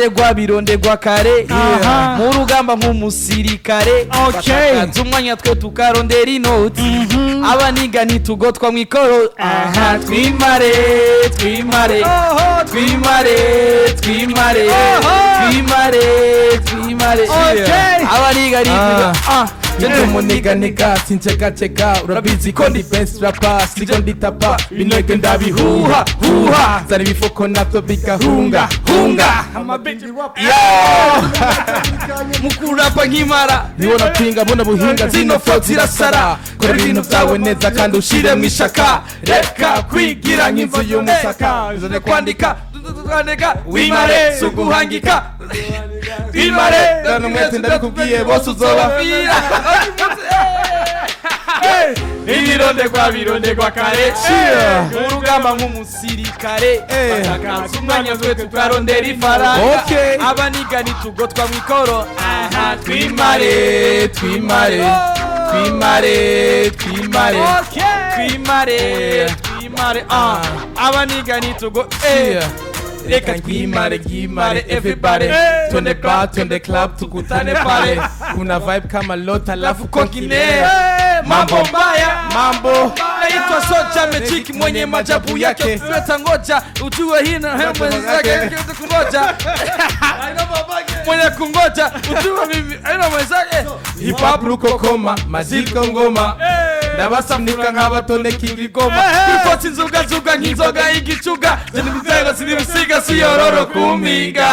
Ibirondegwa birondegwa kare mu rugamba nk'umusirikare. Batakaza umwanya, twe tukarondera inoti. Abaniga ntitugotwa mw'ikoro. Aha, twimare, twimare, twimare, twimare, twimare, twimare. Abaniga ntitugo ah. Ndi umuniganiga, sinjegajega, urabizi ko ndi best rapper, siko nditapa binege, ndabihuha huha, zana ibifuko navyo bigahunga hunga. Mukurapa nk'imara. Nibona pinga bona buhinga, zino flow zirasara. Kora ibintu byawe neza kandi ushiremo ishaka, reka kwigira nk'inzu y'umusaka. Zone kwandika, twandika, wimare suguhangika, twimare. Dana umwete, ndabikubwiye, bose uzoba. Ibirondegwa birondegwa kare mu rugamba nk'umusirikare. Batakaza umwanya, twe tukarondera ifaranga. Abaniga ntitugotwa mw'ikoro. Aha, twimare, twimare, twimare, twimare. Twimare, twimare, ah, abaniga nitugo eh. Reka twimare, twimare, everybody. Twende bar, twende club, tukutane pale, kuna vibe kama lota alafu kokine kokine. Mambo mbaya. Mambo. Naitwa Soja Mechiki mwenye majabu yake. Leta ngoja ujue hii na mwenzake kungoja, mwenye kungoja ujue mimi aina mwenzake. Hip hop rukokoma, maziko ngoma, ndabasamnika nk'abatoneka ibigoma. Ifotsi inzoga zuga nk'inzoga y'igicuga, ibyago sinibisiga siyororo kumiga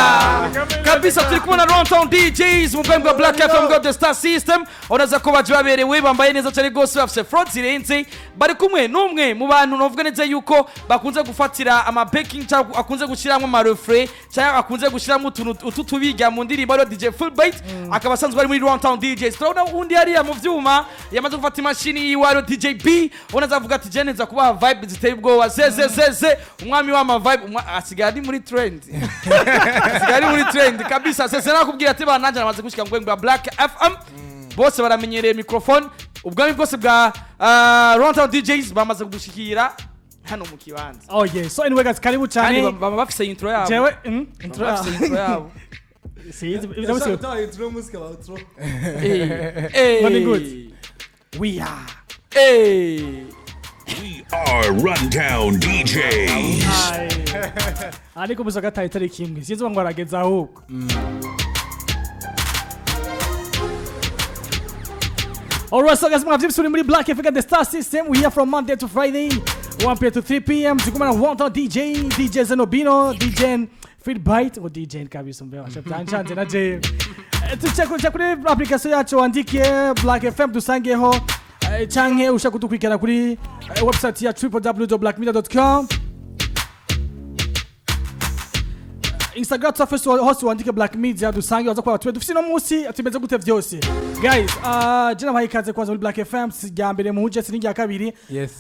kabisa. Turi kumwe na Runtown DJs mu bwami bwa Black FM bwa The Star System. Uraza ko baje baberewe, bambaye neza cyane rwose, bafise front zirenze. Bari kumwe n'umwe mu bantu novuga neza yuko bakunze gufatira ama backing, cyangwa akunze gushyiramo ama refrain, cyangwa akunze gushyiramo utuntu utu tubiga mu ndirimbo, ariyo DJ Full Bite, akaba asanzwe ari muri Runtown DJs. Turabona undi hariya mu vyuma yamaze gufata imashini yiwe, ariyo DJ B. Ubona azavuga ati je neza kubaha vibe ziteye ubwoba, ze ze ze ze, umwami w'ama vibe. Asigaye ari muri trend, asigaye ari muri trend kabisa. Sese nakubwira ati bananje namaze gushika mu bwa Black FM, bose baramenyereye microphone. Ubwami bwose bwa Runtown DJs bamaze kudushikira hano mu kibanza. Oh yeah, so anyway guys, karibu Kandi cyane. baba bafise intro yabo. Jewe intro. Baba bafise intro yabo. Sinzi ibyo. Intro y'umuziki aba outro. Eh, eh. Very good. We are Eh. We are Runtown DJs. Ariko musa gataye itariki imwe, sinzi ngo arageza ahubwo. Alright, so guys, mwavyibse uri muri Black Africa The Star System. We here from Monday to Friday, 1 p.m. to 3 p.m. Tukumana Wanta DJ, DJ Zenobino, DJ Feedbite, ngo DJ kabisa mbe washa byanchanze na J. Tuche kuja kuri application yacu, wandike Black FM dusangeho, canke ushaka kudukurikirana kuri website ya www.blackmedia.com. Instagram twa Facebook hose wandike Black Media dusange, waza kuba tube dufise no munsi tumeze gute vyose. Guys, je nabaha ikaze kwanza muri Black FM, si rya mbere muhuje, si n'irya kabiri. Yes.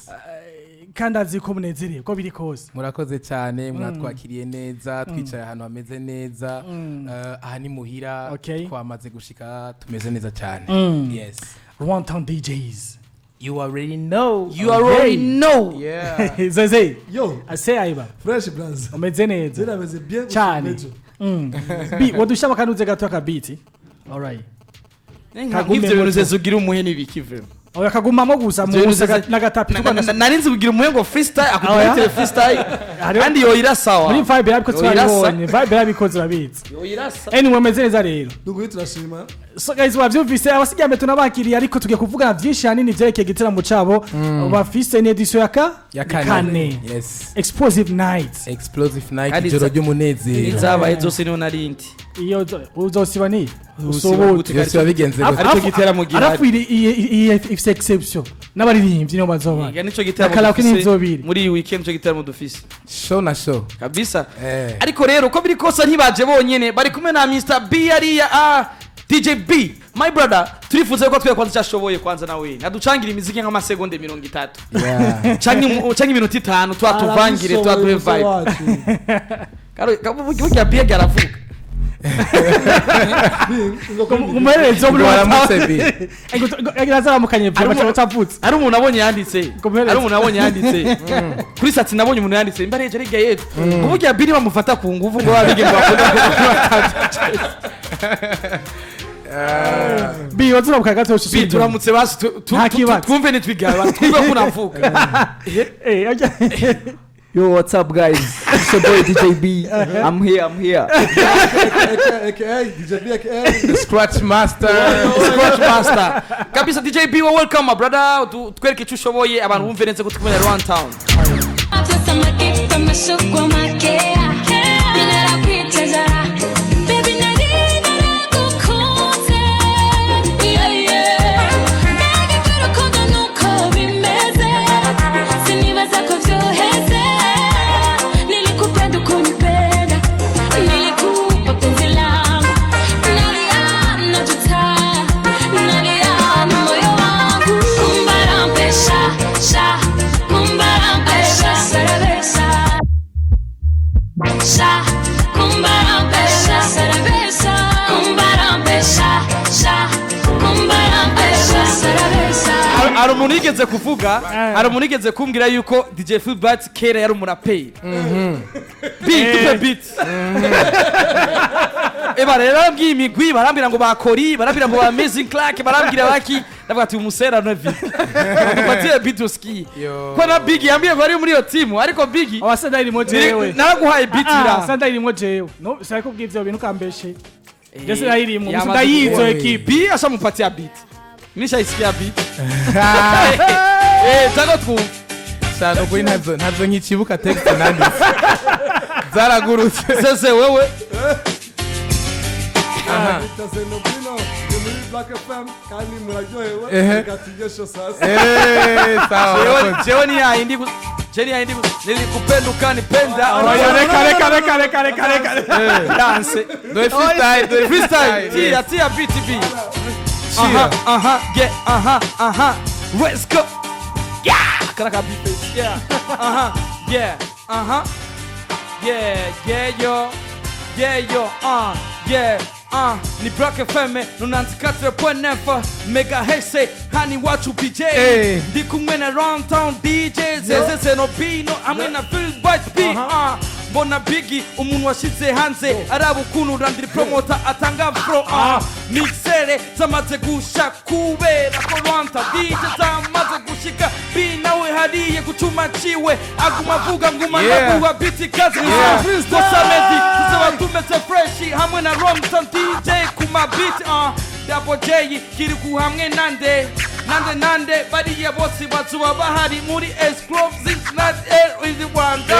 Kandi azi ko munezerewe ko biri kose. Murakoze cyane, mwatwakiriye neza, twicaye ahantu hameze neza. Aha ni muhira. Twamaze gushika tumeze neza cyane, yes. Runtown DJs. You already know. You already know. Yeah. Zeze. Yo. Ase aiba. Fresh bras. Umeze neza. Zira bien. Cyane. Bi wadusha bakanuze gato akabiti. Alright. Nk'ivyo bintu zeze ugira umuhe n'ibiki vrema? Oya, kagumamo gusa Ivyo bintu mu n'agatapi. Nari nzi kugira umuhe ngo freestyle akubwire freestyle kandi yoyira sawa. Muri vibe yarabikoze. Yoyirasa. Twabibonye vibe yarabikoze, urabizi. Yoyirasa. Anyway, umeze neza rero. Ndugu, turashima. So guys, wavyumvise, abasigaye mbere tunabakiriye, ariko tugiye kuvugana byinshi hanini vyerekeye igitaramo cabo bafise, ni edition ya ka Ya kane. Yes. Explosive Night. Explosive Night. Kandi ijoro ry'umunezero. Izabaye zose niho narindi. Iyo uzosiba ni Uzosiba usobute. gute? Byose biba bigenze gute? Aricyo giteramo gihari. Arafu iyi ifise exception, n'abaririmbyi niyo bazoba. Iga nico gitaramo Karaoke dufise n'inzobiri. muri iyi weekend, nico gitaramo dufise. Show na show. Kabisa. Eh. Ariko rero uko biri kose ntibaje bonyene, bari kumwe na Mr B hariya, ah, DJ B my brother. Turifuza ko twe kwanza cyashoboye kwanza nawe naducangira imiziki nk'amasegonde 30 canke iminota 5, twatuvangire, twaduhe vibe. Karo burya B aravuga. Umuhererezi wo muri Ngo waramutse B. Yazaramukanye vuba cyangwa cyavutse. Ari umuntu abonye yanditse. Komereza. Ari umuntu abonye yanditse kuri sati, nabonye umuntu yanditse imba reje riga yejo ngo burya biri bamufata ku nguvu, ngo babige ngo bakunda. B, wazuramuka gato. Bi, turamutse basi Nta kibazo. twumve nitwigaye, twumve ko unavuga. Eh, okay. Yo, what's up, guys? It's your boy DJ B. I'm here, I'm here. AKA DJ B, AKA The Scratch Master. Scratch Master kabisa. DJ B, wa welcome my brother. Twereke icyo ushoboye, abantu bumve neza ko turi kumwe na Runtown. Amashugwe makeya binarakwitezara baby, nari naragukunze, yeah, yeah. Mbega iby'urukundo nuko bimeze, sinibaza ko vyoheze. Nilikupenda ukunipenda, nilikupa penzi langu, nalia najuta, nalia na moyo wangu. Kumbarampesha sha, kumbarampesha sarabesa sha, kumbarampesha sarabesa, kumbarampesha sha, kumbarampesha sarabesa. Hari umuntu yigeze kuvuga, hari umuntu yigeze kumbwira yuko DJ Philbert kera yari umuraperi. B, tupe beat. Eba rero barambwiye imigwi, barambwira ngo bakori, barambwira ngo ba Amazing Clark, barambwira baki, ndavuga ati umusera no vipi, dupatie beat usikie. Yo. Ko na Biggie yambwiye ngo ari muri iyo timu, ariko Biggie Awa sanda irimo jewe. naraguhaye beat ira. Sanda irimo jewe. No, sinakubwiye ivyo bintu ukambeshe. Jese irimo. Gusa Yamaze ndayizo kuguha. equipe. B ashamupatia beat, nishaisikia beat, eh, cyangwa twumve. Shano kuri ntabyo nkikibuka, text nanditse zaragurutse. Sese wewe. Bita Zenobino, ni muri Black FM kandi muraryohewe. Ehe. Reka tugesho sasa. Eh, sawa. Jewe ni yayindi jewe ni yayindi nilikupenda ukanipenda. Oya, reka reka reka reka reka reka. Dance. Dore freestyle, dore. Freestyle, tia tia beat B. Aha aha, yeah, aha aha, let's go, yeah, kana ka beat face, yeah, aha, yeah, aha, yeah, yeah, yo, yeah, yo, yeah, ni Black FM 94.9 megahertz, hani wacu BJ. Eh. Ndi kumwe na Runtown DJ Zeze Zenobino hamwe na Philbert B. Mbona Biggie umuntu washize hanze araba ukuntu Randiri Promoter atanga flow, mixere zamaze gusha kubera ko Runtown DJ zamaze gushika. B nawe hariye gucuma ciwe aguma avuga nguma ndaguha beat kazi. Gusa Medi tuzaba tumeze fresh hamwe na Runtown DJ ku ma beat, Double J kiri ku hamwe nande nande nande, bariya bose bazuba bahari muri exclusive not air in Rwanda.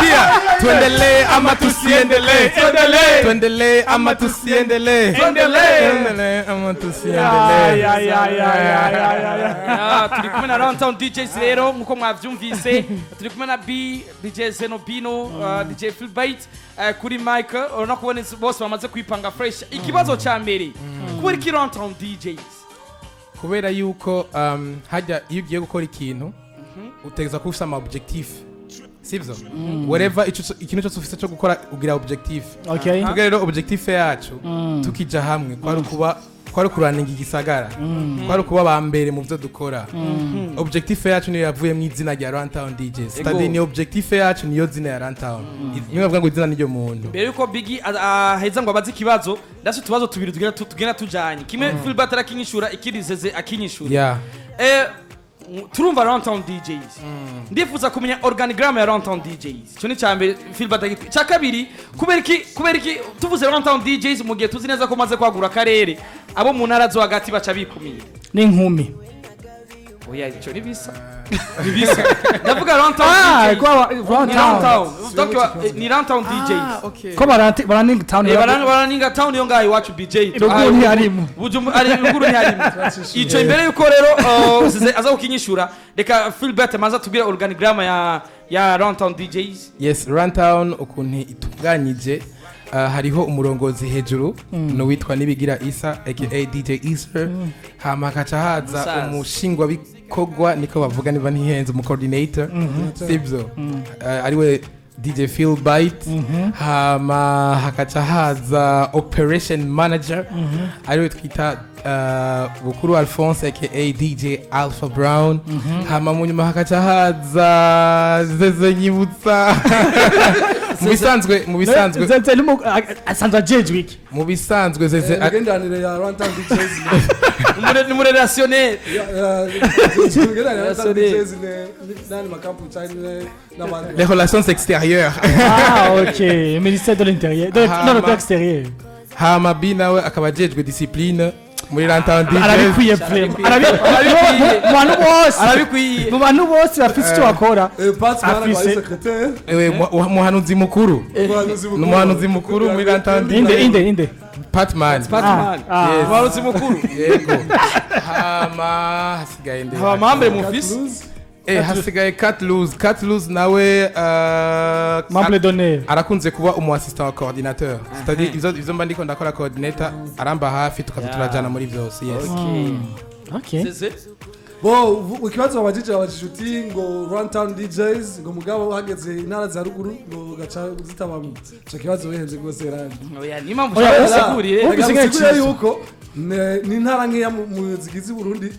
Sikia, tuendelee ama tusiendelee? Tuendelee. Tuendelee ama tusiendelee? Tuendelee. Tuendelee ama tusiendelee? Ya ya ya ya ya ya ya. Ah, turi kumwe na Runtown DJs rero nkuko mwavyumvise, turi kumwe na B, DJ Zenobino, DJ Philbite kuri mic. Urabona kubona bose bamaze kwipanga fresh. Ikibazo ca mbere, kubera iki Runtown DJs? Kubera yuko hajya iyo ugiye gukora ikintu utegereza kuba ufite ama objectif, sivyo? Whatever ikintu cyose ufite cyo gukora ugira objectif. Okay. Twebwe rero objectif yacu tukija hamwe kwari ukuba, kwari ukuraninga igisagara, kwari ukuba ba mbere mu byo dukora. Objectif yacu niyo yavuye mu izina rya Runtown DJs. Stadi ni objectif yacu, niyo zina ya Runtown. Niyo bavuga ngo izina niryo muntu. Mbere yuko Biggie aheza ngo abaze ikibazo, ndase utubazo tubiri tugenda tujanye, kimwe Philbert arakinyishura, ikindi Zeze akinyishura. Yeah. Turumva Runtown DJs, ndifuza kumenya organigram ya Runtown DJs. Icyo ni icya mbere Philbert icya kabiri, kubera iki tuvuze Runtown DJs mu gihe tuzi neza ko maze kwagura akarere, abo mu ntara zo hagati baca bikumira? N'inkumi. Oya, icyo ni bisa, ni bisa. Ndavuga Runtown Ah, DJs. kwa Ni Runtown. Runtown. Donc, ni Runtown DJs. Ko baranti baraninga town. Baraninga town yo ngaho iwacu BJ. Ruguru ntiharimo. Ari ruguru ntiharimo. Ico imbere yuko rero Zeze aza kukinyishura, reka Philbert amaze atubwira organigram ya Runtown DJs. Yes, Runtown ukuntu itunganyije, hariho umurongozi hejuru, n'uwitwa Nibigira Isa aka DJ Isa, hama hakaca haza Umusaza. umushingwabikorwa, niko bavuga niba ntihenze, umu coordinator, sibyo? Ariwe DJ Phil Bite. Hama hakaca haza operation manager, ariwe twita Bukuru Alphonse aka DJ Alpha Brown. Hama mu nyuma hakaca haza Zeze Nyibutsa. Mu bisanzwe Zeze asanzwe ajejwe iki? Mu bisanzwe Zeze Imigenderanire ya Runtown DJs. Ni mu relationnel. Imigenderanire ya Runtown DJs n'andi makampuni cyangwa n'abandi. Les relations extérieures. Ah, ok, ministère de l'intérieur, non, de l'extérieur. Hama B nawe akaba ajejwe discipline muri Runtown DJs. Arabikwiye vraiment. Mu bantu bose, Arabikwiye. mu bantu bose bafite icyo bakora. Patman akaba ari Afise- secrétaire. Ewe, muhanuzi mukuru. Umuhanuzi mukuru. Ni umuhanuzi mukuru muri Runtown DJs. Inde, inde, inde? Patman. Patman. Ah. Yes. Umuhanuzi mukuru. Yego. Hama hasigaye nde? Haba membre mufise. Hasigaye Cat Lose. Cat Lose nawe Membre d'honneur. Arakunze kuba umu assistant wa coordinateur, c'est-à-dire ivyo mba ndiko ndakora, coordinator aramba hafi, tukaza turajana muri byose, yes. Ok. Zeze. Bo ikibazo babajije uti ngo Runtown DJs, ngo mugabo hageze intara za ruguru ngo gaca zitabamwe. Ico kibazo wihenze rwose randi. Oya, ni impamvu Oya, ushaka oya. gusigurire. Wumvise Reka nk'iyo ngusigurire kibazo. yuko ni intara nkeya mu zigize Burundi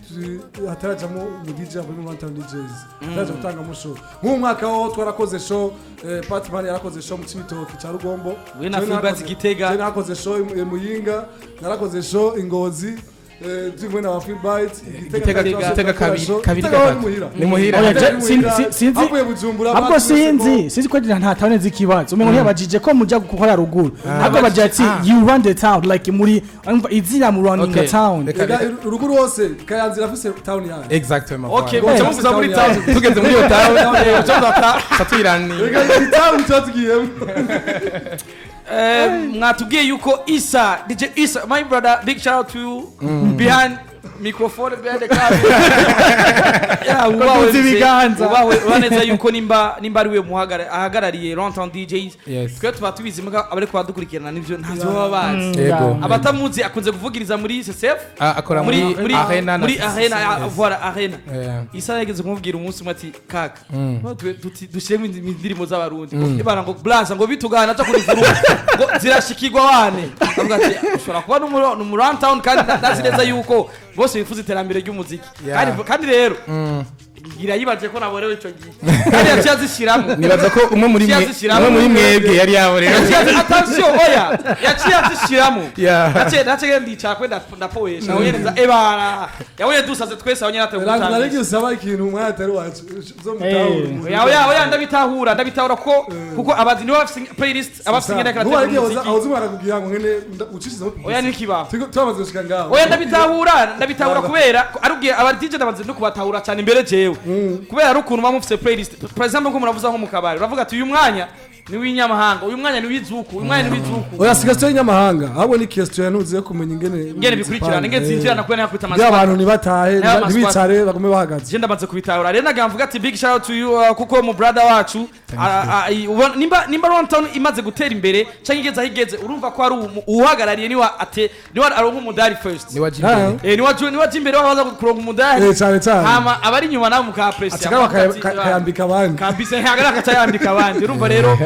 hatarajamo mu DJ avuye muri Runtown DJs, hataraja gutangamo show. Nk'uyu mwaka wo twarakoze show, Patman yarakoze show mu Cibitoke ca Rugombo. We na Jewe Philbert Gitega. Jewe narakoze show i Muyinga, narakoze show i Ngozi, turi kumwe na ba Philbite. Gitega. Gitega kabiri, kabiri, Gitega gatatu. ni muhira. Ni muhira. Oya, Gitega ni muhira. sinzi- Avuye Bujumbura, ahubwo batumye sinzi ko nta town nzi ikibazo, umengo ntiyabajije ko muja gukora ruguru, ahubwo bagira ati you run the town, like muri umva izina mu running Okay. the town. Ega, ruguru hose Kayanza irafise town yayo. Exactement. Okay. Voilà. Muca muvuza muri town. Tugeze muri iyo town, muca muza tuyirani. Ega, ni town tuba tugiyemo. Mwatubwiye yuko Isa, DJ Isa, my brother, big shout out to you behind microphone, behind the camera. Yeah, ubahwe. Kuduza ibiganza. Ubahwe ubaneza yuko nimba ari we ahagarariye Runtown DJs. Yes. Twe tuba tubizi, muga abari kubadukurikirana nivyo ntavyo baba bazi. Yego. Abatamuzi, akunze kuvugiriza muri CCF. Ah, akora muri muri muri arena muri arena, ah, voilà, arena. Isa yageze kumubwira umunsi umwe ati: "Kaka, dushyiremo indirimbo z'abarundi." Ibana ngo blaza ngo bitugana aca kuri vuru ngo zirashikirwa wane, avuga ati ushobora kuba n'umu Runtown, kandi ndazi neza yuko bose bifuza iterambere ry'umuziki. Kandi rero ngira yibaje ko naborewe ico gihe, kandi yaciye azishiramo. Nibaza ko umwe muri mwe Yaciye umwe muri mwebwe yari yaborewe. Attention, oya, yaciye azishiramo. Naciye ndicara kwe ndapoesha aho nyene ebara yabonye dusaze twese aho nyene Randi ateguye. nari usaba ikintu umwanya atari wacu uzomutahura. Oya, oya, oya, ndabitahura ko kuko abazi nibo bafise playlist, abafise ingene Nubu hari igihe karategura umuziki. aho uzumara kugira ngo ngene ucishizeho. Oya, ntikibaho. Twamaze gushika ngaho. Oya, ndabitahura kubera ko ari ubwiye aba DJ, ndabanze no kubatahura cyane imbere jewe, kubera ari ukuntu muba mufise playlist. For example, nko muravuza nko mu kabari, uravuga ati uyu mwanya ni w'inyamahanga, uyu mwanya ni w'izuku, uyu mwanya ni w'izuku. Oya, si question y'inyamahanga, ahubwo ni question yanuze yo kumenya ingene Ingene bikurikirana, ingene zinjirana, kubera yakubita kugira amasquat. abantu ntibatahe, N'aya masquat. ntibicare, bagume bahagaze. Je ndamaze kubitahura rero, nagira mvuga ati big shout out to you, kuko mu brother wacu ubona nimba Runtown imaze gutera imbere cyangwa igeze aho igeze, urumva ko ari uwuhagarariye niwa ate niwa aronka umudari first. Ni wa Jimmy. Niwa imbere wabaza kuronka umudari. Cyane cyane. Hama abari inyuma nabo mukapresi. Acakaba kayambika abandi. Kabisa, ntihagara akatayambika abandi. Urumva rero,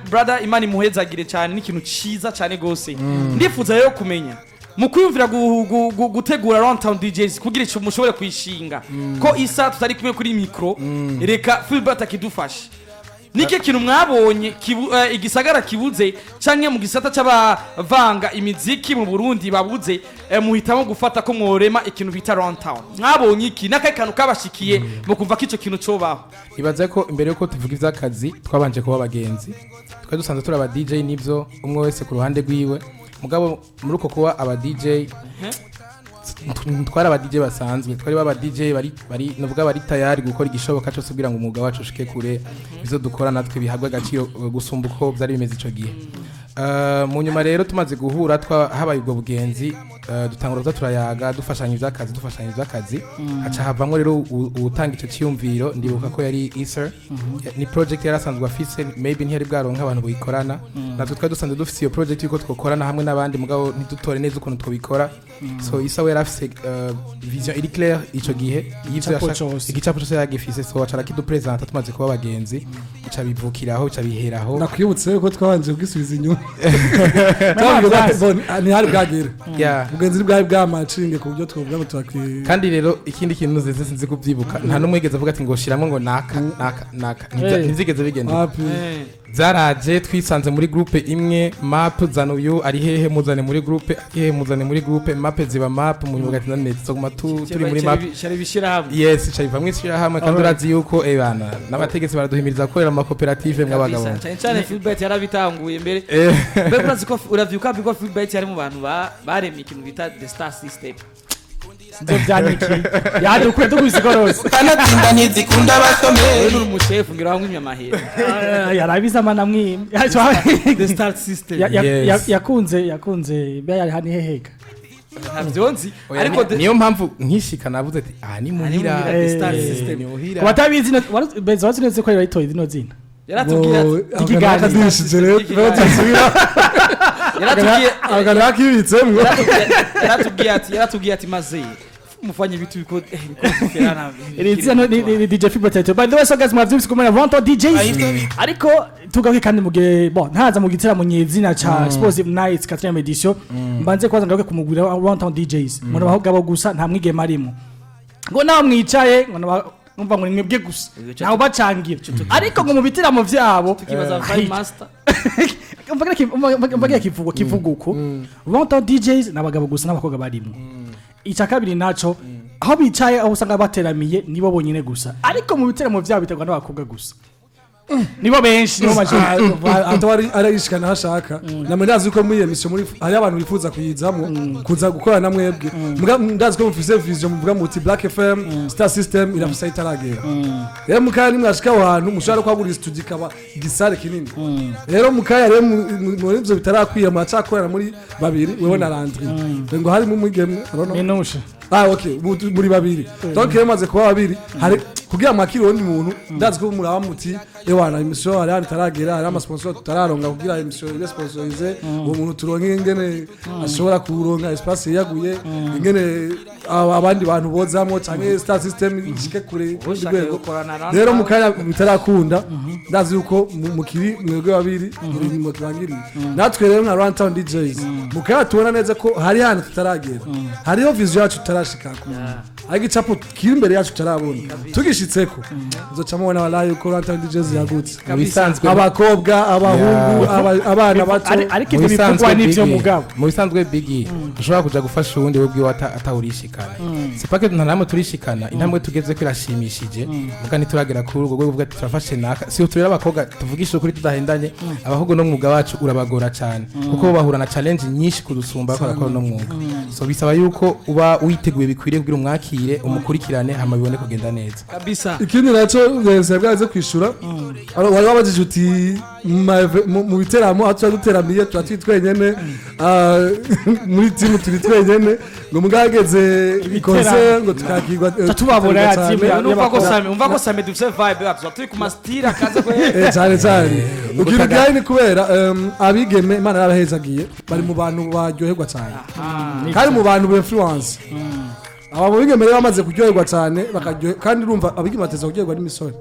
brother, Imana imuhezagire cyane, ni ikintu ciza cyane gose. Ndifuza rero kumenya mu kwiyumvira gutegura Runtown DJs kugira ico mushobore kuyishinga, ko Isa tutari kumwe kuri micro, reka Philbert akidufashe. Niki kintu mwabonye igisagara kibuze canke mu gisata c'abavanga imiziki mu Burundi babuze, muhitamo gufata ko mworema ikintu bita Runtown? Mwabonye iki n'akahe kantu kabashikiye mu kumva ko ico kintu cobaho? Ibaze ko imbere yuko tuvuga ivy'akazi twabanje kuba abagenzi. Twari dusanzwe turi aba DJ nivyo, umwe wese ku ruhande rwiwe, mugabo muri uko kuba aba DJ twari aba DJ basanzwe, twari baba DJ bari nuvuga bari tayari gukora igishoboka cyose kugira ngo umwuga wacu ushike kure, ivyo dukora natwe bihabwe agaciro gusumba uko byari bimeze ico gihe. Mu nyuma rero tumaze guhura habaye ubwo bugenzi, dutangura kuza turayaga, dufashanya ivy'akazi, haca havamwo rero uwutanga ico ciyumviro. Ndibuka ko yari Iser, ni project yari asanzwe afise, maybe ntiyari bwaronka abantu buyikorana. Natwe twari dusanzwe dufise iyo project yuko twokorana hamwe n'abandi, mugabo ntidutore neza ukuntu twobikora. So Isa we yari afise vision iri claire ico gihe y'ivyo Igicapo yashaka- cose. Igicapo cose yagifise, so aca arakidupresenta tumaze kuba abagenzi. Bica bivukiraho, bica biheraho. Ndakwibutse ko twabanje kubwisubiza inyuma. Twabwiye ko ntihari bwagere, ubugenzi bwari bwamacinge ku buryo twovuga ngo turakwiye. Kandi rero ikindi kintu nziza, sinzi kubyibuka, nta n'umwe yigeze avuga ati ngo shiramo ngo naka naka naka. Ntibyigeze bigenda. Wapi. Zaraje, twisanze muri groupe imwe. Map zana uyu ari hehe, muzane muri groupe, ari hehe, muzane muri groupe. Map ziba map mu nyuma, ati none tuzoguma turi muri map. Cyari bishyirahamwe. Yes, ca bivamwo ishyirahamwe. Kandi urazi yuko bana n'abategetsi baraduhimiriza gukorera mu makoperative mw'abagabo. Kabisa, cyane cyane Philbert yarabitanguye mbere. Mbere urazi ko uravyuka ko Philbert yari mu bantu baremye ikintu bita the star system. Sinzo byanikiye yadukuye tugusigorose. Kanatsinda ntizikunda abashomeri. Wewe uri umushefu, ngira wamwimye amahera. Yarabize amana mwimye. The star system. Yakunze mbe yari hani hehega. Ntabyo nzi. Oya, ariko niyo mpamvu nkishika navuze ati aha ni muhira. Muhira, the star system. Ni muhira. Ku batabizi benzo wazi neza ko yari yitoye zino zina. Yaratubwiye ati Ikiganiro. Akadishije rero tugasubira. Yaratubwiye Akana kakibitsemwo. Yaratubwiye ati maze mufanye ibintu biko diferana. Iri zina ni DJ Philbert. By the way, so guys, mwavyumvise kumenya Runtown DJs, ariko tugaruke kandi mu gihe bon ntaza mu gitaramo nyezina ca Explosive Nights 4e edition, mbanze kwanza ngaruke kumugwira Runtown DJs. Muri abagabo gusa, nta mwigeme arimo, ngo nawe mwicaye ngo numva ngo ni mwebwe gusa, ntawe bacangira, ariko ngo mu bitaramo vyabo tukibaza Vibe Master. Mbagira kivugo kivuga uko Runtown DJs n'abagabo gusa n'abakobwa barimo. Icya kabiri naco, aho bicaye, aho usanga bateramiye, nibo bonyine gusa, ariko mu biteramo vyabo biterwa n'abakobwa gusa, nibo benshi, nibo majority. Ataba arayishikana aho ashaka. Namwe ndazi ko muri iyo mission muri hariyo abantu bifuza kuyizamo, kuza gukorana na mwebwe. Ndazi ko mufise vision, muvuga muti Black FM Star System irafise aho itaragera. Rero mukaya nimwashika aho hantu mushobora kwagura studio ikaba igisare kinini. Rero mukaya rero muri ivyo bitarakwira, muracakorana muri babiri, wewe na Landry, ngo harimo umwigeme, I don't know. Minushe. Ah, okay, muri babiri. Donc rero maze kuba babiri, hari kugira mwakire uwundi muntu. Ndazi ko muraba muti ewana emission hari ahantu itaragera, hari amasponsor tutararonka kugira emission ibe sponsorisée, uwo muntu turonke ingene ashobora kuronka espace yiyaguye, ingene abandi bantu bozamwo, canke star system ishike kure ku rundi Ushaka rwego. gukorana na Rero mu kanya bitarakunda, ndazi yuko mukiri mwebwe babiri imirimo kibangiriye. Natwe rero nka Runtown DJs, mu kanya tubona neza ko hari hantu tutaragera, hariho vision yacu tutarashikako, ariko icapo kiri imbere yacu tutarabona. Tugishitseko uzoca mubona walahi yuko Runtown DJs yagutse. Mu bisanzwe Abakobwa, abahungu, abana bato. Ariko mu ivyo bisanzwe bivugwa n'ivyo Biggie, mugabo. Mu bisanzwe Biggie, ushobora kuja gufasha uwundi we ubwiwe atawurishikana. C'est pas que nta namwe turishikana, intambwe tugeze ko irashimishije, muga ntituragera kuri urwo rwego uvuga ati turafashe naka. Si turera abakobwa, tuvugishe ukuri tudahendanye, abahungu no mwuga wacu urabagora cyane, kuko bo bahura na challenge nyinshi kudusumba bakora bakora no mwuga. So bisaba yuko uba witeguye bikwiriye kugira umwakire, umukurikirane, hama bibone kugenda neza. Kabisa. Ikindi nacyo yese bwaze kwishura, wari wabajije uti mu biteramo aho tuba duteramiye tuba turi twenyene, muri timu turi twenyene, ngo mugageze concert ngo tukakirwa Tubabona ya cyane. team Numva ko Sami, umva ko Sami dufise vibe yacu turi ku mastira kaza ko Cyane cyane ukintu gihari ni kubera abigeme Imana yarabahezagiye, bari mu bantu baryoherwa cyane kandi mu bantu b'influence. Aba bigeme rero bamaze kuryoherwa cyane kandi urumva abigeme bateza kuryoherwa n'imisore.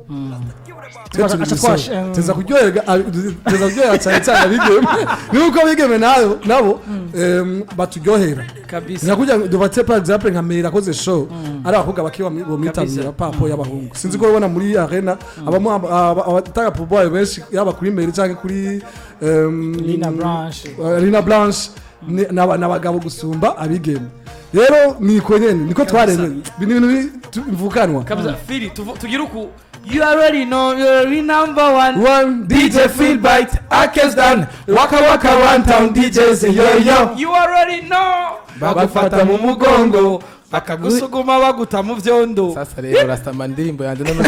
Twe turi Aca imisore. Teza kuryohera cyane cyane abigeme, nuko abigeme nabo baturyohera. Nkakugira ngo dufate par exemple nka Mera akoze show, ari abakobwa bake bomitabira papo y'abahungu. Sinzi ko ubona muri arena abamo abatanga pourboire benshi, yaba kuri Mera cyangwa kuri Lina Blanche. Lina Blanche, n'abagabo gusumba abigeme. Rero niko nyene niko twaremwe, ni ibintu mvukanwa. Kabisa Fili, tugira uku, you already know you're the number one. One. DJ Philbite Akezdan waka waka Runtown DJs, yo yo. You already know. Bagufata mu mugongo. Bakagusuguma baguta mu vyondo. Sasa rero rasitama indirimbo yanjye no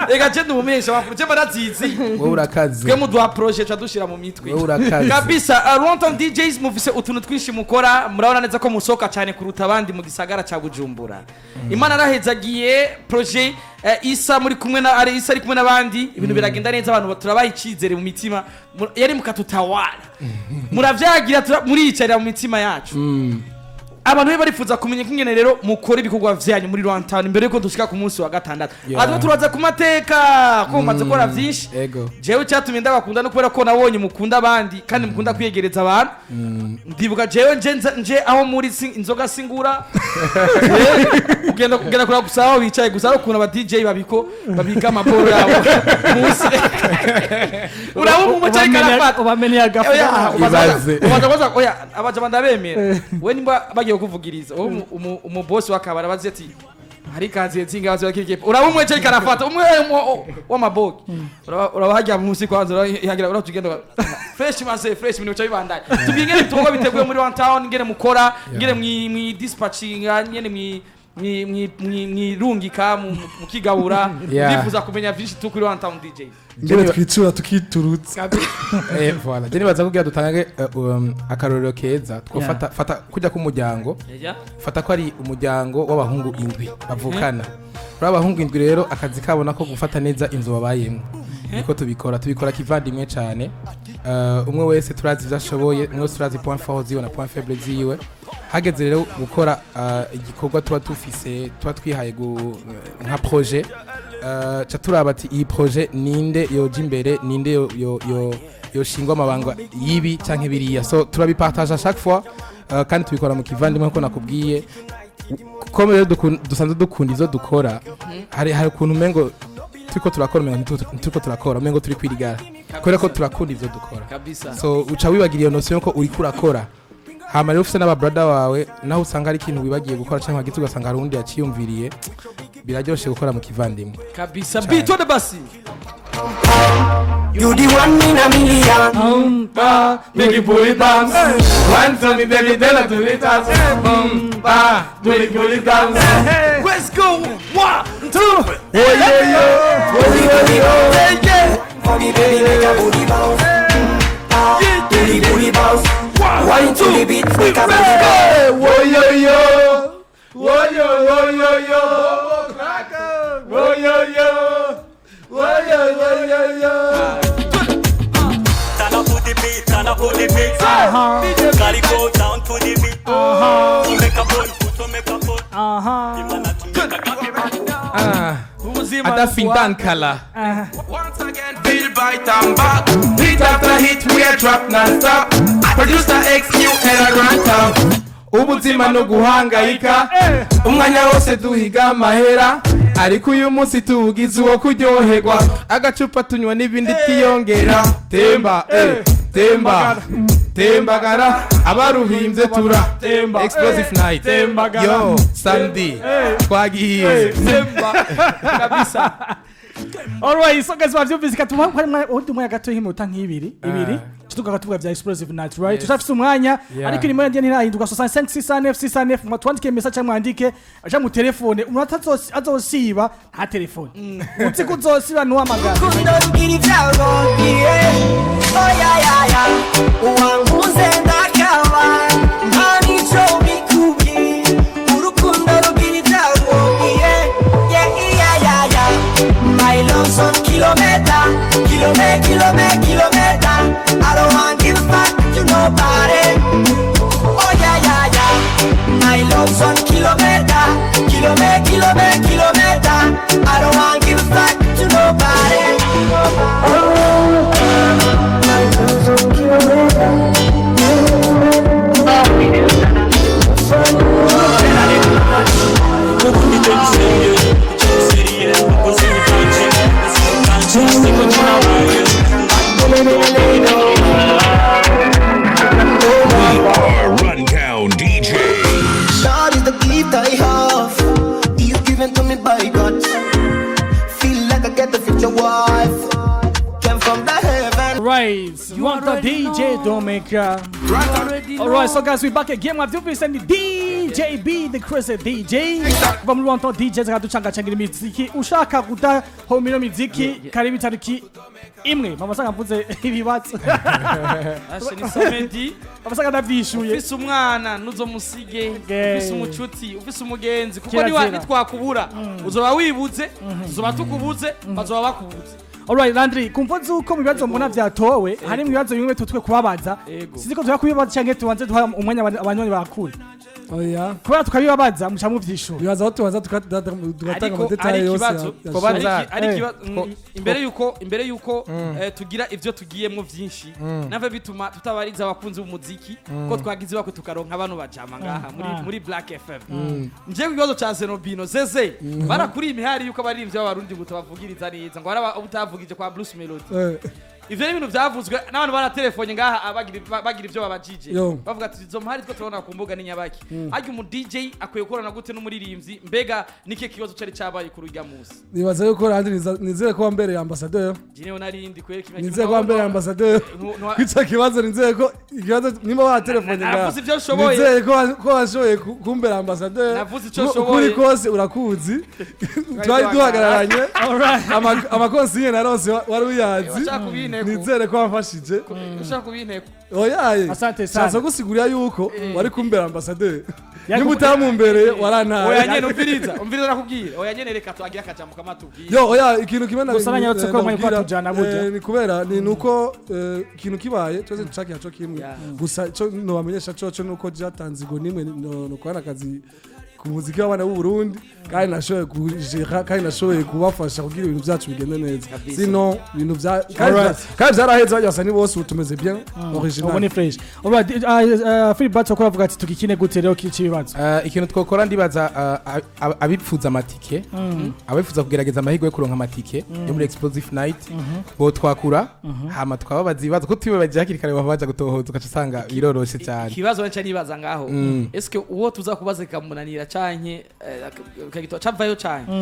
Reka je ndumumenyesha makuru, je barazizi. Wowe urakaze. Twe muduha projet ca dushira mu mitwe. Wowe urakaze. Kabisa. Runtown DJs mufise utuntu twinshi mukora, murabona neza ko musohoka cyane kuruta abandi mu gisagara ca Bujumbura. Imana arahezagiye projet, Isa muri kumwe na ari Isa ari kumwe n'abandi, ibintu biragenda neza, abantu turabaha icizere mu mitima. Yari mukatutawala, muravyagira, muriyicarira mu mitima yacu. Abantu be barifuza kumenya ingene rero mukora ibikorwa vyanyu muri Runtown mbere yuko dushika ku munsi wa gatandatu. Atwo turaza ku mateka ko mumaze gukora vyinshi. Jewe cyatumye ndabakunda no kubera ko nabonye mukunda abandi kandi mukunda kwiyegereza abantu. Ndibuka jewe nje nje aho muri inzoga singura. Ugenda kuraba gusa aho bicaye gusa, ari ukuntu aba DJ babika amaboro yabo munsi, uraba umuco ariko arafata. Ubamenye agafu. Oya, Ibaze. ubaza oya, abaja ndabemera we nimba bagiye kukuvugiriza wowe umubosi w'akabari abazi ati hari kaziye tsinga bazi bakirike, uraba umwe ariko arafata umwe w'amabogi, uraba hajya munsi kwanza urahagira uratugenda fresh maze fresh ibintu bica bibandanya. Tubwiye ingene ibikorwa biteguye muri Runtown, ingene mukora, ingene mwi dispatchinga, ingene mwirungika mukigabura. Ndifuza kumenya vyinshi tu kuri Runtown DJs. Ingene twicura tukiturutsa. Voilà, je nibaza kugira dutange akarorero keza twofata, fata kujya k'umuryango, fata ko ari umuryango w'abahungu indwi bavukana. Kuri abahungu indwi rero, akazi kabo nako gufata neza inzu babayemo. Niko tubikora kivandimwe cyane. Umwe wese turazi ibyo ashoboye, umwe wese turazi point fort ziwe na point faible ziwe. Hageze rero gukora igikorwa tuba dufise, tuba twihaye nka projet, ca turaba ati iyi projet ninde yoja imbere, ninde yoshingwa amabanga y'ibi canke biriya. So turabipartage à chaque fois, kandi tubikora mu kivandimwe nkuko nakubwiye. Kuko rero dusanzwe dukunda ivyo dukora, hari ukuntu umengo turiko turakora, umengo ntituriko turakora, umengo turi kwirigara kubera ko turakunda ivyo dukora. So uca wibagira iyo notion ko uriko urakora. Hama rero ufise n'aba brother wawe, naho usanga hari ikintu wibagiye gukora canke wagize, ugasanga hari uwundi yaciyumviriye. Biraryoshe gukora mu kivandimwe. Kabisa, bitode basi. You the one in a million. Make you pull it dance. One to me, baby, tell her to it dance. Boom, ba, do it, pull it dance. Let's go, one, two. Oh yeah, yeah. Oh yeah, yeah. Yeah. For me, baby, make a booty bounce. Ah, booty, booty bounce. Wine to the beat, make a booty bounce. Whoa, yo, yo. Whoa, yo, yo, yo, yo. Whoa, yo, yo. Whoa, yo, yo, yo, yo. Turn up to the beat, turn up to the beat. Gotta go down to the beat. To make a pull, to make a pull. Ah, Ubuzima. Adafindan kala. Once again, feel bite and back. Hit after hit, we are drop non-stop. Producer X, new era Runtown. Ubuzima no guhangayika, umwanya wose duhiga amahera, ariko uyu munsi tuwugize uwo kuryoherwa. Agacupa tunywa n'ibindi tiyongera. Temba, temba, tembagara, abaruhimbye tura Temba. Explosive night. Tembagara. Yo Sandy, twagiye. Temba kabisa. Alright, so guys, wavyumvise katuma kwa mwa undi umwanya gato nk'iminota nk'ibiri ibiri, tugaga tuvuga bya explosive night, right? Tutafise umwanya. Ariko nimero yanjye ntirahinduka, 65 609 609. Mwatwandike message cyangwa mwandike aja mu telefone. Umuntu atazosiba nta telefone, uzi ko uzosiba ntuhamagara. Urukundo rugira ibyago, yeah. Oh yeah, yeah, yeah. Uwankunze ndakaba nta nico bikubwiye. Urukundo rugira ibyago, yeah. My love's on kilometer, kilome, kilome, kilometer. I don't want give fuck to nobody. Oh yeah. My love's on kilometer, kilome, kilome, kilometer. I don't want give fuck to nobody. Oh, my love's on kilometer. We are Runtown DJs. God is the gift I have. He's given to me by God. Feel like I get the future wife. Came from the heaven. Right, want the DJ Domeka. Alright, so guys, we back again. Mwavyumvise ni DJ B, the crazy DJ. Kuva muri Runtown DJs akaducangacanga imiziki. Ushaka kudahoma ino miziki, karibu itariki 1. Mama sanga mvuze ibibazo. Ashe ni samedi. Mama sanga ndavyishuye. Ufise umwana nuzomusige, ufise umucuti, ufise umugenzi, kuko Kirazira. niwa nitwakubura uzoba wibuze, tuzoba tukubuze, bazoba bakubuze. Alright, Landry, kumva zuko mu bibazo mbona vyatowe, hari mu bibazo bimwe tutwe kubabaza. Ego. Sinzi ko tuba kubibaza canke tubanze duha umwanya abanywanyi bakure. Oya. Kubera tukabibabaza muca muvyishura. Bibaza aho tubanza tugatanga Ariko ama détails ari yose ikibazo ya Twobanza- show. ari ikibazo imbere yuko tugira ivyo tugiyemwo vyinshi, navyo bituma tutabariza abakunzi b'umuziki ko twagize bakwe tukaronka bano bajama ngaha muri Black FM. Nje ku kibazo ca Zenobino zeze barakuriye imihari yuko abaririmbyi b'abarundi ngo tabavugiriza neza, ngo haraba utavugije kwa Bruce Melody. Ivyo ni ibintu vyavuzwe n'abantu baratelefone ngaha bagira ivyo babajije, Yo. bavuga ati izo mpari two turabona ku mbuga ni nyabaki, harya umu DJ akwiye gukorana gute n'umuririmbyi? Mbega nike kibazo cari cabaye kuri urya munsi? Nibaza yuko Landry nizere ko wambereye ambassadeur. Jewe narindi kwereka Nizere ko wambereye ambassadeur kwica kibazo, nizere ko ikibazo nimba watelefone ngaha, Navuze ivyo nshoboye. nizere ko washoboye kumbera ambassadeur. Navuze ico nshoboye. Ukuri kose urakuzi, twari duhagararanye. Ama consignes narose wari uyazi. Washaka kubinteko. Nizere ko wamfashije. Ushaka kubinteko. Oyaye. Asante sana. Shatse gusigurira yuko wari kumbera ambassadeur, nimba utamumbereye warantaye. Oya nyene, umviriza, umviriza, nakubwira. Oya nyene, reka tuagire akajambo kamatubwira. Yo, oya, ikintu kimwe Gusa nanyarutse ko mwari ndabwira, kwatujana burya. ni kubera ni nuko ikintu kibaye twese ducakira co kimwe. Gusa ico nobamenyesha coco nuko jatanze igo nimwe no kubona akazi ku muziki w'abana b'u Burundi, kandi nashoboye kujera, kandi nashoboye kubafasha kugira ibintu byacu bigende neza. Sino ibintu bya kandi kandi vyaraheze, bajya basa ni bose ubu tumeze bien original. Ubu ni fresh. Alright, Philip Batso ko avuga ati tugikine gute rero k'ikibazo? Ikintu twokora, ndibaza abipfuza amatike, abifuza kugerageza amahirwe yo kuronka amatike yo muri Explosive Night, bo twakura hama twababaza ibibazo ko tubibabaje hakiri kare, bava baja gutohoza, ugaca usanga biroroshe cyane. Ikibazo nca nibaza ngaho, eske uwo tuza kubaza kamunanira canke kagitwa cavayo canke?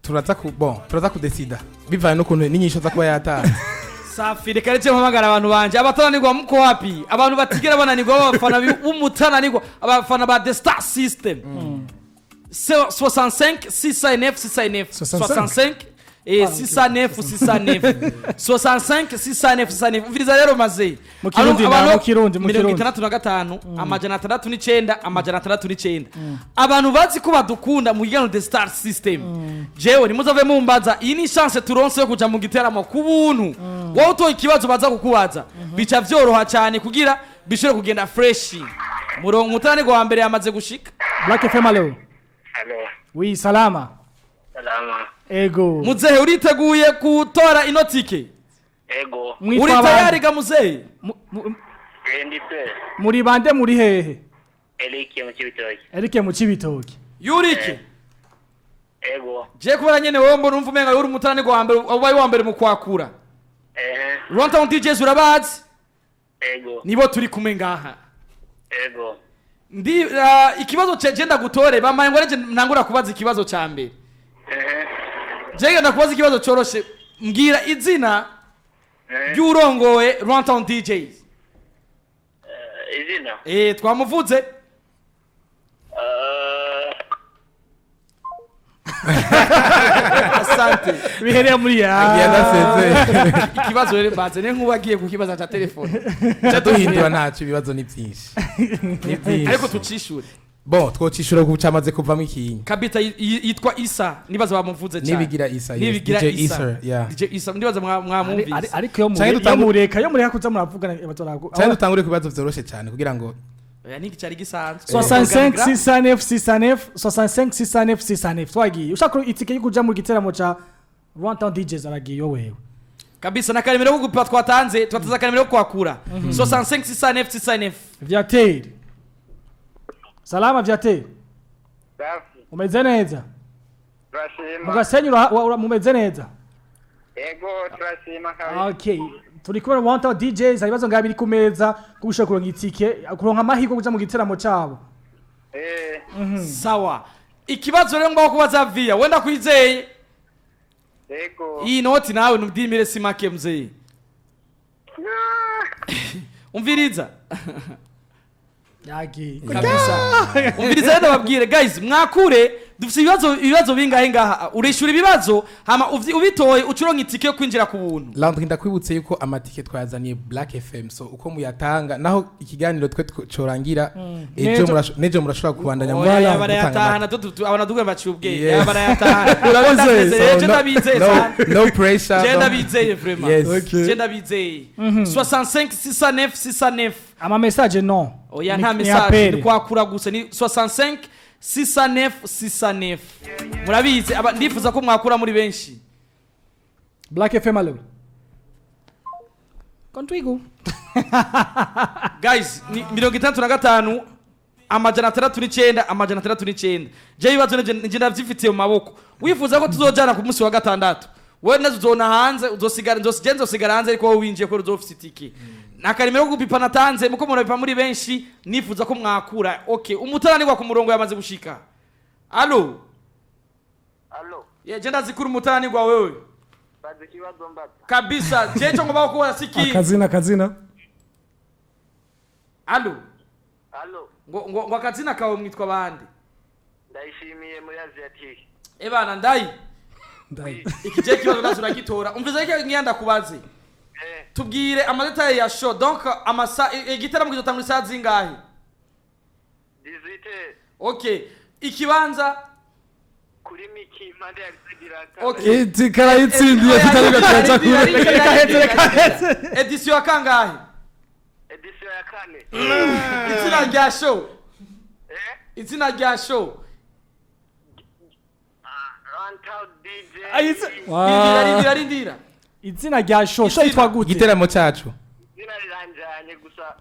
Turaza ku bon turaza kudesida bivanye n'ukuntu n'inyisho za kuba yatanze. Safi, reka rece mpamagara abantu banje abatananirwa. Muko wapi abantu batigera bananirwa, b'abafana b'umutananirwa, abafana ba The Star System? 65 609 609. 65? 65 609 609, 65 609 609. Umviriza rero maze. Mu Kirundi mu Kirundi, mu mirongo Kirundi. 65 609 609. Abantu bazi ko badukunda mu kiganiro The Star System, jewe nimuzave mumbaza. Iyi ni chance turonse yo kuja mu giteramo ku buntu. Wowe utoye ikibazo baza kukubaza, bica vyoroha cyane kugira bishobore kugenda fresh. Murongo umutananirwa wa mbere yamaze gushika. Black FM, allo? Allo. Oui, salama. Salama. Ego. Muzehe, uriteguye gutora ino tike? Ego. Mwitwa Uri bande? tayari ga muzehe? Ndi pe. Muri bande, muri hehe? Eric mu Cibitoke. Eric mu Cibitoke. Yurike? Ego. Je kubera nyene wowe mbona umva umenga uri umutananirwa wa mbere, ubaye wa mbere mu kwakura. Runtown DJs urabazi? Ego. Nibo turi kumwe ngaha. Ego. Ndi ikibazo ce ndagutore bamaye ngo reje ntangura kubaza ikibazo ca mbere. Je ngenda kubaza ikibazo coroshe, mbwira izina ry'urongoye Runtown DJs. Izina? Twamuvuze. Asante. Bihereye muri ya. Agiye adasezeye. Ikibazo rero mbanze ne nkuba agiye kukibaza ca telefone. Ca duhindura, ntacyo, ibibazo ni byinshi, ni byinshi. Ariko tucishure. Bon, twocishura kuko camaze kuvamo ikinyi. Kabita yitwa Isa, nibaza bamuvuze cyane. Nibigira Isa, yes. Nibigira DJ Isa. Isa, yeah. DJ Isa, ndibaza mwamwumvise. Ariko iyo Canke mureka iyo mureka kuza muravugana bazoragu. Canke dutangure ku bibazo vyoroshe cyane kugira ngo Oya, niki cyari gisanzwe. 65 609 609, 65 609 609. Twagiye, ushaka itike yo kuja mu giteramo ca Runtown DJs, aragiye wewe. Kabisa, na karimero ko gupa twatanze, twatanze akarimero ko kwakura 65 609 609. Viateur, salama Viateur? Safi. Umeze neza? Turashima. Mugasenyi mumeze neza? Ego, turashima kabisa. Okay, turi kubona Runtown DJs, hari ibibazo ngaha biri ku meza ko ushobora kuronka itike, kuronka amahirwe yo kuja mu giteramo cabo. Sawa, ikibazo rero ngomba kubaza via wenda kwizeye. Ego. Iyi noti nawe nudimire si make mzee, umviriza. Yagiye. Kabisa, umviriza rero ndababwire guys, mwakure dufite ibibazo bingahe ngaha. Urishura ibibazo hama ubitoye ucuronka itike yo kwinjira ku buntu. Landry, ndakwibutse yuko amatike twayazaniye Black FM, so uko muyatanga naho ikiganiro twe corangira ejo, nejo murashobora kubandanya Oya, gutanga barayatahana. amata. Abantu duwe baciye ubwenge. Yes. Barayatahana. Urabizeye. Je So, ndabizeye no, sana. no pressure. Je ndabizeye vraiment. Yes. Okay. Je ndabizeye. 65 609 609. Ama message no. Oya, Ni- nta ni message, appel. ni kwakura gusa, ni 65 609 609. Murabizi, ndifuza ko mwakura muri benshi. Black FM, allo. Kontwigu. Guys, ni 65 609 609. Je, ibibazo nje ndavyifitiye mu maboko. Wifuza ko tuzojana ku munsi wa gatandatu, wewe nazo uzona hanze, uzosigara, nzosigara, nzosigara hanze, ariko wowe winjiye ko uzofise itike nakarimero ko gupipa natanze muko murabipa muri benshi. Nifuza ko mwakura. Okay, umutaranirwa ku murongo yamaze gushika. Allo. Allo. Ye, je ndazikura umutaranirwa wewe. Bazi ikibazo mbaza. Kabisa, je cyo ngomba gukora siki. Akazina, akazina. Allo. Allo. Ngo akazina kawe mwitwa bande? Ndayishimiye muri Asiatique. Ebana ndayi. Ndayi. Iki je kibazo nazo uragitora. Umviza iki ngiye ndakubaze. Tubwire ama détails ya show. Donc amasa igitaramo kizotangura isaha zingahe? 18. Okay. Ikibanza? Kuri Miki, impande ya Gisagirata. Okay. Iti karayitsindiye, tutariko turaca kure. Reka heze, reka heze. Edition ya kangahe? Edition ya kane. Izina rya show? Izina rya show? Runtown DJ. Rindira, rindira, rindira. Izina rya show, show yitwa gute? Igiteramo cyacu. Izina riranjanye gusa.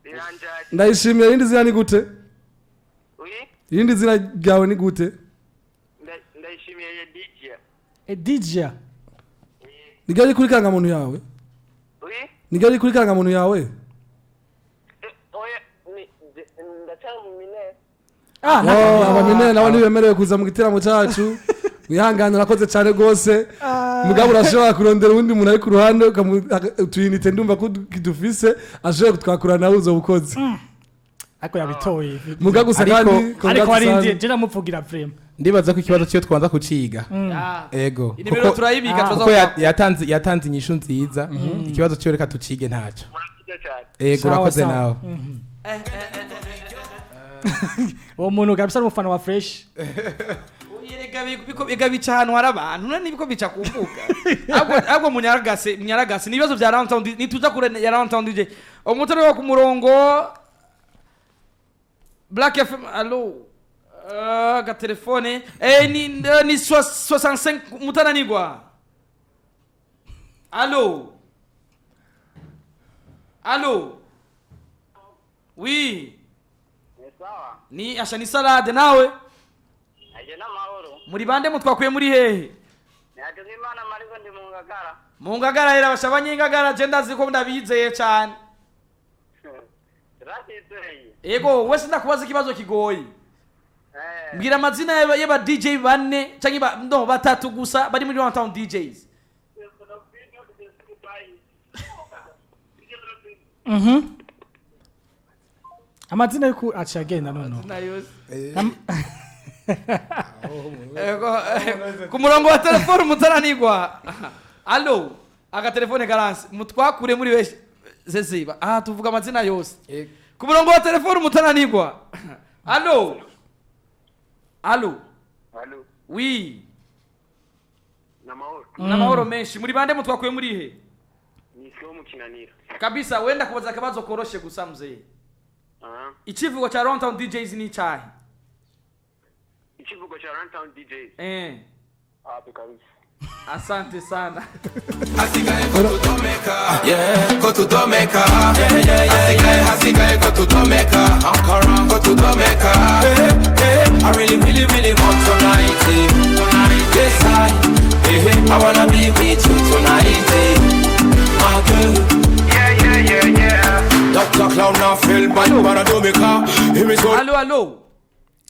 Riranjanye. Ndayishimiye, irindi zina ni gute? Oui? Irindi zina ryawe ni gute? Ndayishimiye Yedidia. Edija. Niryo riri kuri karangamuntu yawe? Oui? Niryo riri kuri karangamuntu yawe? Oya, ni ndacyari mu minere. Ah, Oh, abamine nabo ntibemerewe kuza mu giteramo cyacu. Wihangane, urakoze cyane rwose. Mugabo urashobora kurondera uwundi muntu ari ku ruhande, utuyinite ndumva ko dufise, ashobora kutwakura nawe uzo bukozi. Ariko yabitoye. Muga gusa kandi Ariko warindiye, je namuvugira vraiment. Ndibaza ko ikibazo cyo twanza kuciga. Ah. Ego. Inimero turayibika, tuza Kuko yatanze inyishu nziza. Ikibazo cyo reka tucige ntacyo. Ego, Sawa, urakoze sawa. nawe. Uwo muntu kabisa ari umufana wa Fresh. Erega ega bica ahantu hari abantu, none nibiko bica ku mbuga. Ahubwo munyaragase, munyaragase. Ni ibibazo bya Runtown, nituza kure ya Runtown DJ. Umutare wo ku murongo, Black FM, allo. Agatelefone ni 65 mutananigwa. Allo. Allo. Oui. Ni sawa. Ni asha, ni salade nawe. Aje n'amahoro. Muri bande, mutwakuye muri hehe? Ni Hakizimana Marigo, ndi mu Ngagara. Mu Ngagara rero, abasha abanyengagara je ndazi ko ndabizeye cyane. Turatizeye. Ego, wese ndakubaza ikibazo kigoye. Mbwira amazina y'aba DJ bane canke no batatu gusa bari muri Runtown DJs. Amazina yuko aciye agenda noneho. Ego, ku murongo wa telefone mutaranigwa. Allo, agatelefone karanse, mutwakure muri benshi zeziba. Ah, tuvuga amazina yose. Ku murongo wa telefone mutaranigwa. Allo. Allo. Allo. Oui. N'amahoro. N'amahoro menshi. Muri bande, mutwakuye muri he? Ni Flo mu Kinanira. Kabisa, wenda kubaza akabazo koroshe gusa, mzee. Ah. Ikivugo cha Runtown DJs ni icahe? Ikivugo cha Runtown DJs. Ah, kabisa. Asante sana. Yeah, ko tudomeka. Yeah, yeah, yeah. Hasigaye ko tudomeka. Ankara ko tudomeka. Yeah, I really, really, really want tonight. Tonight, yes I. I wanna be with you tonight. My girl. Yeah, yeah, yeah, yeah. Dr. Clown now feel bad, but I do me car. Him is Allo, allo.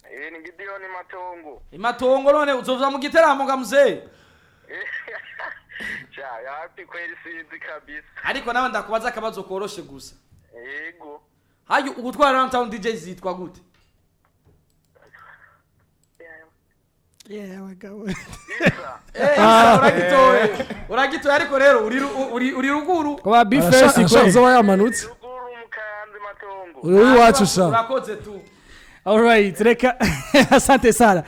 Eh, ni Gideon Matongo. Imatongo, none uzoza mu giteramo nga mzee? Cha, yapi kweli, sinzi kabisa. Ariko nawe ndakubaza akabazo koroshe gusa. Yego. Hayo ugutwara Runtown DJs yitwa gute? Yeah, abagabo. Eh, uragitoye. Uragitoye, ariko rero uri ruguru. Kuba be first Arasha kwe. azoba yamanutse. Uri uw'iwacu sha. Urakoze tu. Alright, reka, asante sana.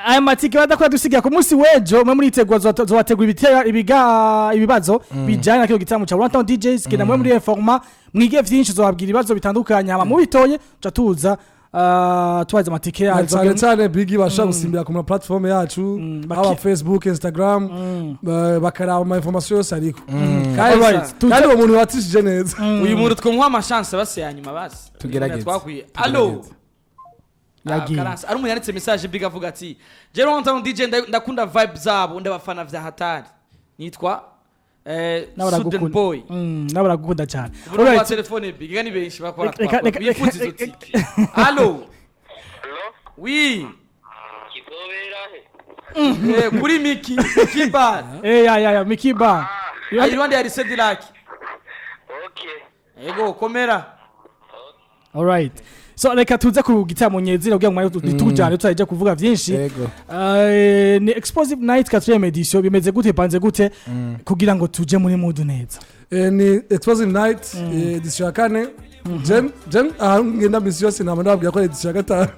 Aya matike badakora dusigira ku munsi w'ejo, mwe muritegura, zobategura ibiga ibibazo bijanye na kino gitaramo ca Runtown DJs. Genda mwe muri informa, mwige vyinshi, zobabwira ibibazo bitandukanye, hama mubitoye tuca tuza tubaza amatike Na yacu. Cyane cyane bigi bashobora gusimbira ku ma platform yacu, haba Facebook, Instagram, bakaraba ama information yose ariko kandi Alright, kandi uwo muntu watishije neza. Uyu muntu twomuha amashanse basi ya nyuma basi. Tugerageze. Twakwiye, allo? Yagiye. Karansi ari umuntu yanditse message big avuga ati: "Jewe Runtown DJ ndakunda vibe zabo, ndabafana vya hatari, nitwa Nawe Sudden aragukunda. Boy." Nawe aragukunda cyane. Ubu wa Alright. telefone big ni benshi bakora Reka bifuza izo tike. Allo, oui. Kuri Miki Kibar. Ya, Mikiba. Iruhande ya Cedilac. Ego, komera. Alright. So reka tuze ku gitaramo nyezira kugira ngo mwanya tujane tutaje kuvuga vyinshi. Yego. Ni Explosive Night 4e edition, bimeze gute, panze gute kugira ngo tuje muri mood neza? Ni Explosive Night, edition ya kane. Jen ahantu ngenda misi yose nama ndababwira ko ari edition ya gatanu,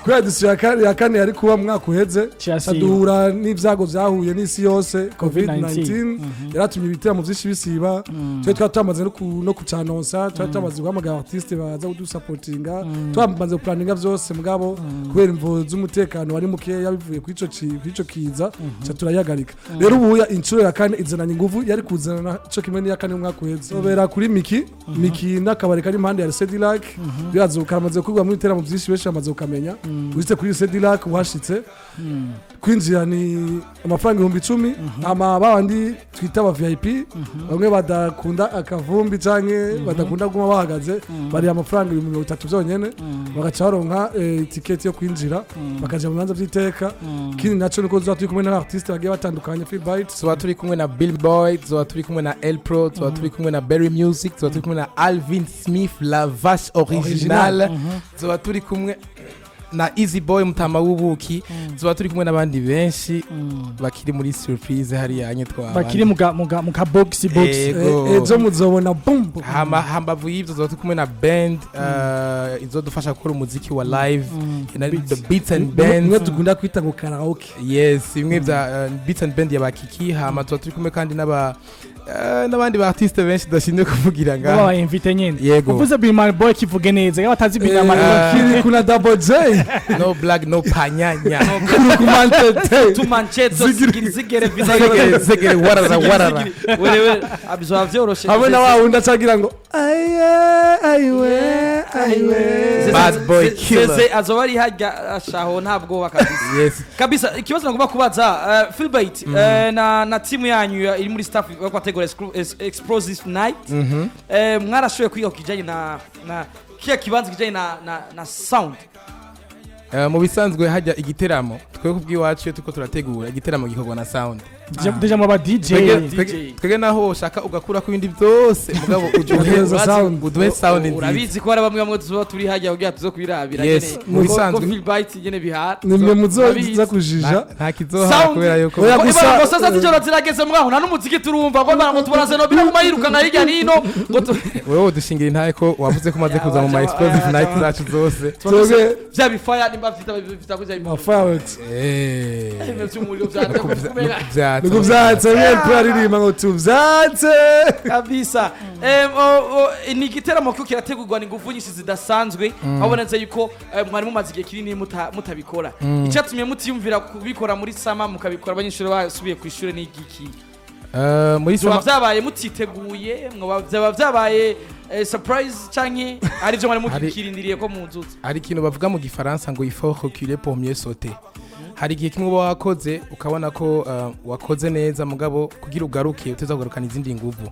kubera edition ya kane yari kuba mu mwaka uheze, Kirasiba. duhura n'ibyago byahuye n'isi yose, COVID-19. COVID-19 yaratumye ibiteramo byinshi bisiba. Twe twari twamaze no kucanonsa, twari twamaze guhamagara artiste baza kudusapotinga, twamaze guplanninga byose, mugabo kubera imvo z'umutekano wari mukeya bivuye kuri ico kiza, ca turayihagarika. Rero ubu inshuro ya kane izananye inguvu yari kuzana ico kimwe n'iya kane mu mwaka uheze. Zobera kuri Miki n'akabari kari impande ya Cedilac. Birazo karamaze gukorwa muri ibiteramo byinshi, benshi bamaze kukamenya. Uretse kuri Cedilac uhashitse, kwinjira ni amafaranga 10,000. Ama babandi twita aba VIP, bamwe badakunda akavumbi canke badakunda kuguma bahagaze, bari amafaranga 30,000 byonyene, bagaca baronka tiketi yo kwinjira, bakaja mu bibanza vy'iteka. Ikindi naco niko tuzoba turi kumwe n'artiste bagiye batandukanye, Free Bite. Tuzoba turi kumwe na Bill Boy, tuzoba turi kumwe na El Pro, tuzoba turi kumwe na Berry Music, tuzoba turi kumwe na Alvin Smith, La Vache Original, tuzoba turi kumwe na Easy Boy Mutama w'ubuki, tuzoba turi kumwe n'abandi benshi bakiri muri surprise hariya nye twaba Bakiri mu ka box box. Ego. Ejo muzobona bum bum. Hama hambavu y'ivyo tuzoba turi kumwe na band izodufasha gukora umuziki wa live, na the Beats and Bands. Mwe dukunda kwita ngo karaoke. Yes, bimwe bya Beats and Band ya bakiki. Hama tuba turi kumwe kandi n'abandi ba artiste benshi tudashinzwe kuvugira ngaha. Baba invité nyene. Yego. Uvuze Big Boy, kivuge neza iyo batazi Big Man Boy. Kiri kuna Double J. No black, no panyanya. Kumantete. Tumancheto zigiri zigere. Zegere, zegere, warara, warara. Wewe abizoba vyoroshe. Hamwe na wa wundi acagira ngo aye ayiwe ayiwe. Bad boy killer. Zeze azoba ari harya ashaho, nta bwoba kabisa. Yes. Kabisa, ikibazo nagomba kubaza Philbert na timu yanyu iri muri staff bakwategura Explosive Night, mwarashoboye kwiga ku kijanye na kiya kibanza kijanye na sound? Mu bisanzwe hajya igiteramo, twe kubw'iwacu iyo turiko turategura igiteramo gikorwa na sound. Déjà mu ba DJ. Twebwe naho woshaka ugakura ku bindi byose, mugabo uje Uduheza sound. Uduhe sound nziza. Urabizi ko hari bamwe bamwe tuzoba turi hajya kugira tuzo kwirabira Yes, nyene. mu bisanzwe. Ko Philbert nyene bihara. Nimwe muzoza Urabizi. kujija. Nta kizohara Sound. kubera yuko Oya, Ngo gusa- ibara ngo sasa z'ijoro zirageze mwaho nta n'umuziki turumva, ngo bara ngo tubona Zenobia aguma yirukana hirya nino ngo wewe udushingira intahe ko wavuze ko umaze kuza mu ma Explosive Night zacu zose. Twebwe vya bifaya nimba vita kuja ma fireworks. Vy'umuriro vya Vyatsa. Nikuvyatse mwe aririmba ngo tuvyatse. Kabisa. Ni igiteramo ko kirategurwa ni ingufu nyinshi zidasanzwe, habonetse yuko mwari mumaze igihe kinini mutabikora. Icyatumye mutiyumvira kubikora muri summer, mukabikora abanyeshuri basubiye ku ishuri, ni igiki? Muri Vyoba sama vyabaye mutiteguye, mwoba vyaba vyabaye surprise canke ari byo mwari mukirindiriye ko muzutse? Hari ikintu bavuga mu gifaransa ngo "il faut reculer pour mieux sauter". Hari igihe kimwe uba wakoze ukabona ko wakoze neza, mugabo kugira ugaruke uteza kugarukana izindi nguvu.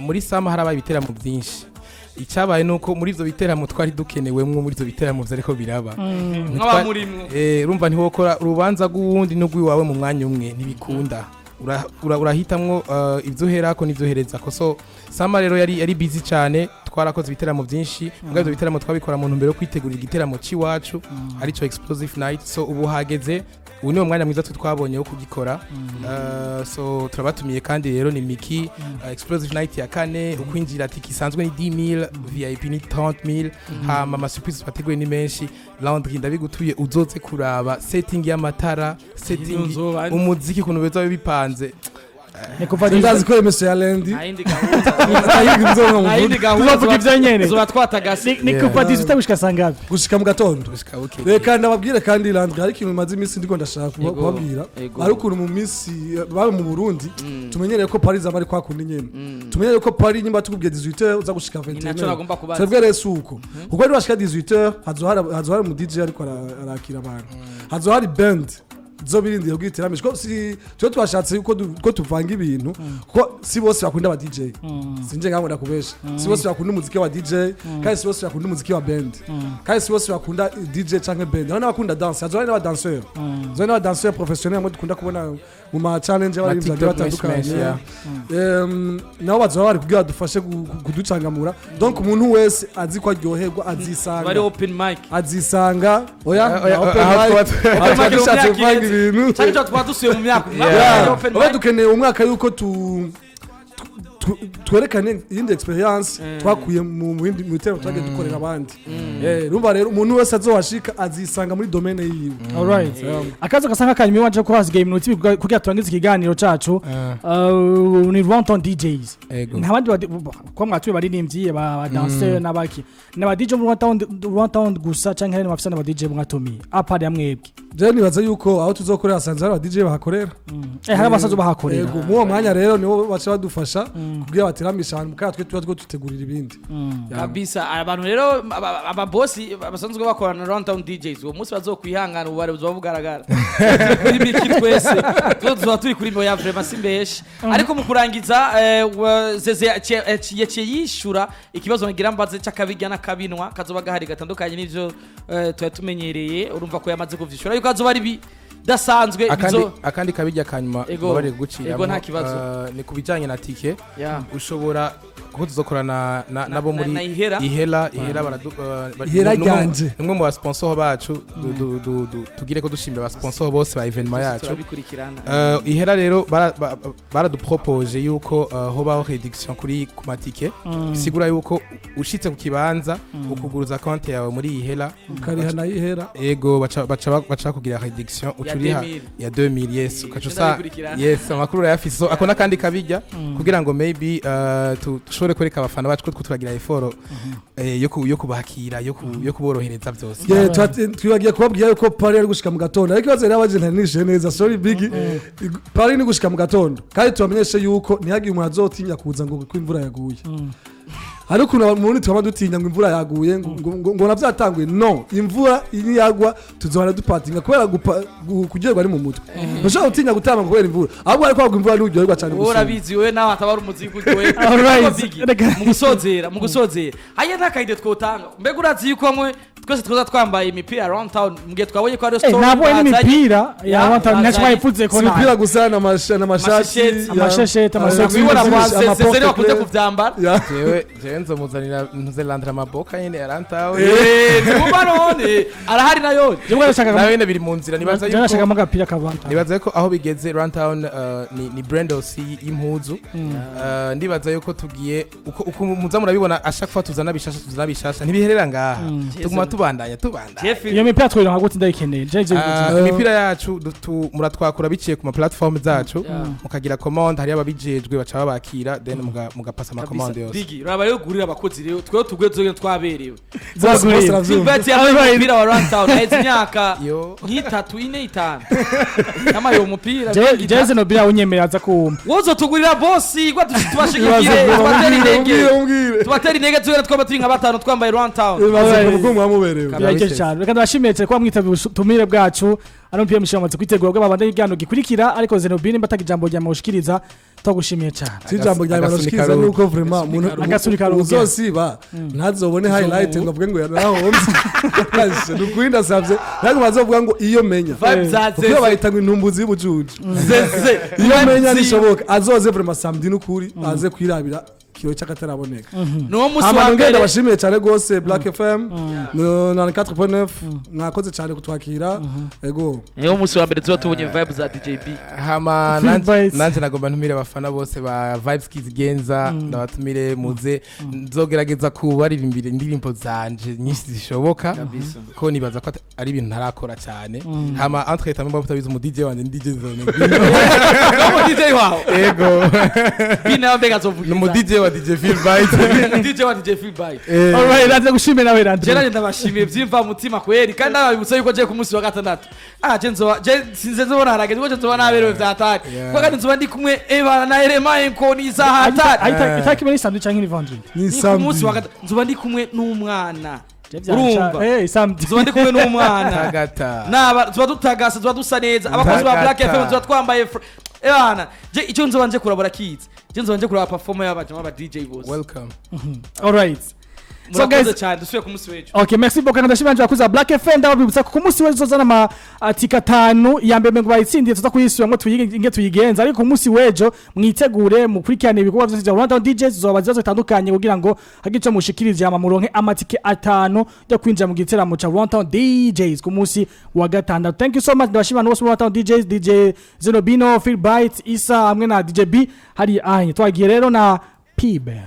Muri summer harabaye ibiteramo byinshi. Icyabaye nuko muri ivyo biteramo twari dukenewemwo, muri ivyo biteramo vyariko biraba. Mwaba murimwo. Urumva ntiwokora urubanza rw'uwundi n'urw'iwawe mu mwanya umwe, ntibikunda. Urahitamwo ivyo uherako n'ivyo uherezako. So summer rero yari busy cyane, twarakoze ibiteramo byinshi, mugabo ivyo biteramo twabikora mu ntumbero yo kwitegurira igiteramo c'iwacu, arico Explosive Night. So ubu hageze Ubu ni umwanya mwiza twe twabonye wo kugikora. So turabatumiye kandi rero ni Miki Explosive Night ya kane. Ukwinjira tiki isanzwe ni 10000, VIP ni 30000. Hama ama surprise twateguye ni menshi. Landry, ndabigutuye uzoze kuraba setting y'amatara, setting, nzoba umuziki ukuntu bizoba bipanze. Ni kuva Ndazi ko emese ya Lendi. Ntayindi gahunda. Ntayindi nzoba. Ntayindi gahunda. Tuzovuga ivyo nyene. Tuzoba twatagase. Ni kuva 18 gushika sangapi? Gushika mu gatondo. Gushika buke. Reka ndababwire kandi, Landry, hari ikintu maze iminsi ndiko ndashaka kubabwira. Ego. Hari ukuntu mu minsi babe mu Burundi tumenyereye ko party zaba ari kwa kundi nyene, tumenyereye ko party nyimba tukubwiye 18h uza gushika Ni naco nagomba 21h. kubaza. Twebwe rero si uko, kuko niwashika 18h hazohari mu DJ ariko arakira abantu, hazohari band zo birindiye ubwiterambere, kuko si twe twashatse yuko ko tuvanga ibintu, kuko si bose bakunda aba DJ. Sinje ngango ndakubesha, si bose bakunda umuziki wa DJ, kandi si bose bakunda umuziki wa band, kandi si bose bakunda DJ canke band. Hari n'abakunda dance, hazohari n'abadanseur, hazohari n'abadanseur professionnel amwe dukunda kubona mu ma challenge y'abaririmbyi bagiye TikTok menshi batandukanye. menshi, yeah. Nabo bazoba bari kugira badufashe kuducangamura. Donc umuntu wese azi ko aryoherwa azisanga. Bari open mic. Azisanga. Oya, Oya, open aho mic. twaba- Aho twaba dushatse kuvanga ibintu. Cyangwa tuba dusuye mu myaka. Yeah. Open Oya, mic. dukeneye umwaka yuko twerekane iyindi experience twakuye mu bindi, mu bitero twagiye dukorera abandi. Urumva rero umuntu wese azohashika azisanga muri domaine yiwe. Alright. Akazo gasa nk'akanyuma iwanje ko hasigaye iminota 2 kugira turangize ikiganiro cacu. Ni Runtown DJs. Ego. Nta bandi ko mwatuye baririmbyi ba danseur n'abaki. N'aba DJ muri Runtown gusa canke hari n'abafisa n'aba DJ mwatumiye? À part ya mwebwe. Je nibaza yuko aho tuzokorera hasanzwe hari aba DJ bahakorera. Hari abasanzwe bahakorera. Yego, muri uwo mwanya rero nibo baca badufasha kugira bateramishe ahantu mukaya, twe tuba two dutegurira ibindi. Ya. Kabisa, abantu rero ababosi basanzwe bakorana na Runtown DJs uwo munsi bazokwihangana, ubu buzoba bugaragara kuri miki twese tuba turi kuri moya, vraiment simbeshe. Ariko mu kurangiza, Zeze yaciye yishura ikibazo ngira mbaze c'akabirya n'akabinwa kazoba gahari gatandukanye n'ivyo twari tumenyereye. Urumva ko yamaze kuvyishura yuko azoba ari bidasanzwe. Akandi akandi kabijya kanyuma, Ego. bari guciramo. Ego, nta kibazo. Ni ku bijyanye na tike. Ushobora kuko tuzokorana nabo muri na Ihera. Ihera, Ihera baradu Ihera ni ryanje. Ni umwe mu basponsor bacu. Tugire ko dushimira abasponsor bose ba événement yacu. Turabikurikirana. Ihera rero baradupropoje yuko hobaho réduction kuri ku matike, bisigura yuko ushitse ku kibanza ukuguruza konti yawe muri Ihera, ukariha nayo Ihera. Ego, baca kugira réduction ucuriha 2000. Ya 2000, yes, ukaca usa Ndabikurikirana. Yes, amakuru urayafise. So ako nakandi kabijya kugira ngo maybe dushobore kwereka abafana bacu ko two turagira effort yo kubakira, yo kuborohereza byose. Yeah, twibagiye kubabwira yuko party ari gushika mu gatondo, ariko ikibazo rero abaje ntanishe neza, sorry Big. Party ni gushika mu gatondo, kandi tubamenyeshe yuko ntihagire umuntu azotinya kuza ngo kuko imvura yaguye. Hari ukuntu mu Burundi twama dutinya ngo imvura yaguye, ngo navyatanguye. No imvura niyagwa tuzohora dupatinga kubera kuryoherwa ari mu mutwe. Ntushobora gutinya gutamba kubera imvura, ahubwo ariko wagwa imvura nturyoherwa cyane Wowe gusumba. urabizi, wowe nawe ataba ari umuziki uryohe. Alright. Ariko Biggie, mu gusozera haya nta kayide twotanga. Mbega urazi yuko bamwe twese twoza twambaye imipira ya Runtown mu gihe twabonye ko ari Eh, nabonye n'imipira ya Ya, Runtown ntacyo bazanye. bayivuze ko Si imipira gusa, n'amashati. Amashesheti. Amashesheti, amasogisi. Wibona kwa Zeze niwe bakunze kuvyambara. Jewe nzomuzanira ntuzelandra amaboka nyene yarantawe. Eh, ntiwumva none arahari nayo. Jewe ndashaka Nawe nyene biri mu nzira, nibaza Jewe ndashakamo yuko agapira ka Runtown. Nibaza yuko aho bigeze Runtown ni brand aussi y'impuzu. Ndibaza yuko tugiye uko muza murabibona, ashaka kuba tuzana bishasha, ntibiherera ngaha, tuguma tubandanya tubandanya. Iyo mipira twoyironka gute? Ndayikeneye je je. Imipira yacu muratwakura biciye ku ma platform zacu, mukagira commande, hari ababijejwe baca babakira, then mugapasa ama commande yose. Bigi, uraba rero gurira abakozi rero twewe tugwe tugwe twaberewe. Zagurira. Gilbert yambaye umupira wa Runtown aheze imyaka Yo. nk'itatu, ine, itanu yambaye uwo mupira. Jewe Zenobia unyemerera aza kuwumpa. Wozo tugurira bosi gwa tubashigikire, Ibaze, tubatera intege. umbwire, umbwire. Tubatera intege tugere twaba turi nka batanu twambaye Runtown. Ibaze ubwo mwamuberewe. Birakeje cyane. Reka ndabashimiye cyane kuba mwitabiriye ubutumire bwacu. Ano mpira mishira amaze kwitegura bwo babandanye ikiganiro gikurikira, ariko Zenobia nimba ataka ijambo rya mushikiriza, twagushimiye cyane. Si ijambo rya Agasunika banoshikiriza rugi. nuko vraiment umuntu Agasunika rugi. uzosiba ntazobone highlight ngo avuge ngo yarahombye. Ni ukuri ndasavye ntabwo bazovuga ngo iyo menya, Vibe za kuko iyo Zeze. bayita ngo intumbuzi y'ubujuju. Zeze. Iyo menya nishoboka azoze vraiment samedi, n'ukuri aze kwirabira. Ikirori cy'akataraboneka. Niwo munsi Hama wa nongere mbere. ndabashimiye cyane rwose Black FM na 4.9, mwakoze cyane kutwakira, ego. Niwo munsi wa mbere tuba tubonye vibe za DJ B. Hama Phil Bites. nanje nagomba ntumire abafana bose ba Vibes Kids Genza, ndabatumire muze, nzogerageza kubaririmbira indirimbo zanje nyinshi zishoboka, ko nibaza ko ari ibintu ntarakora cyane. Hama entre temps, mba mutabizi, umu DJ wanje ni DJ Zone. Umu DJ wawe? Ego. B nawe mbega azovuga? Ni umu DJ wa DJ Phil Bite. DJ wa DJ Phil Bite. Alright, Landry, gushimira nawe Landry. Je nanjye ndabashimiye byimva mutima kweri, kandi ndababibutsa yuko je ku munsi wa gatandatu je nzoba je sinze nzobona harageze ko je nzoba naberewe vyatari, kuko kandi nzoba ndi kumwe ebana na Elema Enkoni za hatari. Itariki imwe ni samedi canke ni vendredi? Ni Ni ku munsi wa gatandatu nzoba ndi kumwe n'umwana, urumva? Eh, samedi. Nzoba ndi kumwe n'umwana. Tagata. Naba tuba dutagasa, tuba dusa neza, abakozi ba Black Tagata. FM tuba twambaye ebana je icyo nzoba nje kurabura kids, je nzoba nje kuraba performer y'abajama ba DJ bose. Welcome. Alright. So Murakoze guys, cyane, dusubiye ku munsi w'ejo. Okay, merci beaucoup. Ndashimira nje abakozi ba Black FM, ndababibutsa ko ku munsi w'ejo tuzozana ama atike atanu ya mbere ngo bayitsindiye, tuza kuyisubiramwo tuyige inge tuyigenza. Ariko ku munsi w'ejo mwitegure, mukurikirane ibikorwa byose bya Rwanda DJs, tuzobabaza ibibazo bitandukanye kugira ngo hagire ico mushikirije, hama muronke amatike atanu yo kwinjira mu giteramo ca Rwanda DJs ku munsi wa gatandatu. Thank you so much. Ndabashimira abantu bose muri Rwanda DJs, DJ Zenobino, Phil Bites, Isa hamwe na DJ B. Hari anye twagiye rero na Pibe.